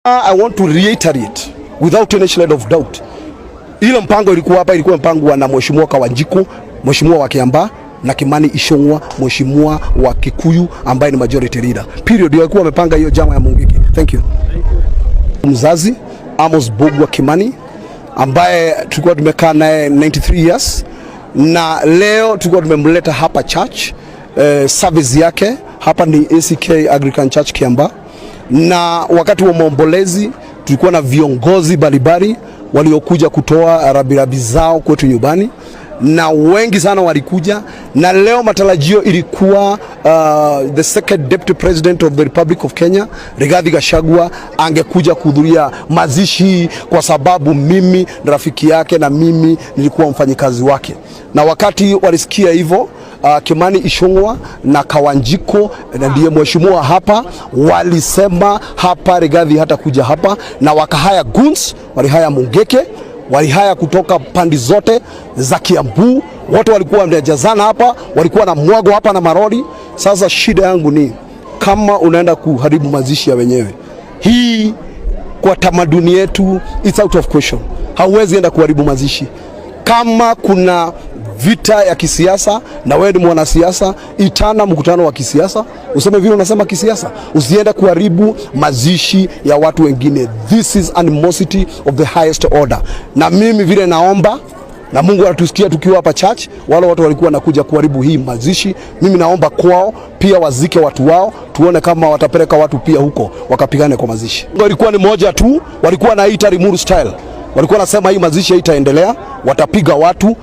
I want to reiterate without any shred of doubt, ile mpango ilikuwa hapa, ilikuwa mpango na Mheshimiwa Kawanjiku, Mheshimiwa wa Kiambaa na Kimani Ichung'wah, Mheshimiwa wa Kikuyu ambaye ni majority leader. Period. Walikuwa wamepanga hiyo jama ya Mungiki. Thank you. Mzazi Amos Mbugua Kimani ambaye tulikuwa tumekaa naye 93 years na leo tulikuwa tumemleta hapa church, service yake hapa ni ACK Anglican Church Kiambaa, na wakati wa maombolezi tulikuwa na viongozi mbalimbali waliokuja kutoa rambirambi zao kwetu nyumbani na wengi sana walikuja, na leo matarajio ilikuwa the second deputy president of the Republic of Kenya, Rigathi Gachagua, angekuja kuhudhuria mazishi, kwa sababu mimi ni rafiki yake na mimi nilikuwa mfanyikazi wake, na wakati walisikia hivyo, Kimani Ichung'wah na Kawanjiku na ndiye mheshimiwa hapa walisema hapa Rigathi hata kuja hapa, na wakahire goons, walihire Mungiki, walihire kutoka pande zote za Kiambu, wote walikuwa wamejazana hapa, walikuwa na mwago hapa na maroli. Sasa shida yangu ni kama unaenda kuharibu mazishi ya wenyewe, hii kwa tamaduni yetu it's out of question. Hauwezi enda kuharibu mazishi. Kama kuna vita ya kisiasa na wewe ni mwanasiasa, itana mkutano wa kisiasa, useme vile unasema kisiasa, usiende kuharibu mazishi ya watu wengine. This is animosity of the highest order. Na mimi vile naomba na Mungu anatusikia tukiwa hapa church, wale watu walikuwa wanakuja kuharibu hii mazishi, mimi naomba kwao pia wazike watu wao, tuone kama watapeleka watu pia huko wakapigane kwa mazishi. Ilikuwa ni moja tu, walikuwa naita Limuru style, walikuwa nasema hii mazishi haitaendelea, watapiga watu.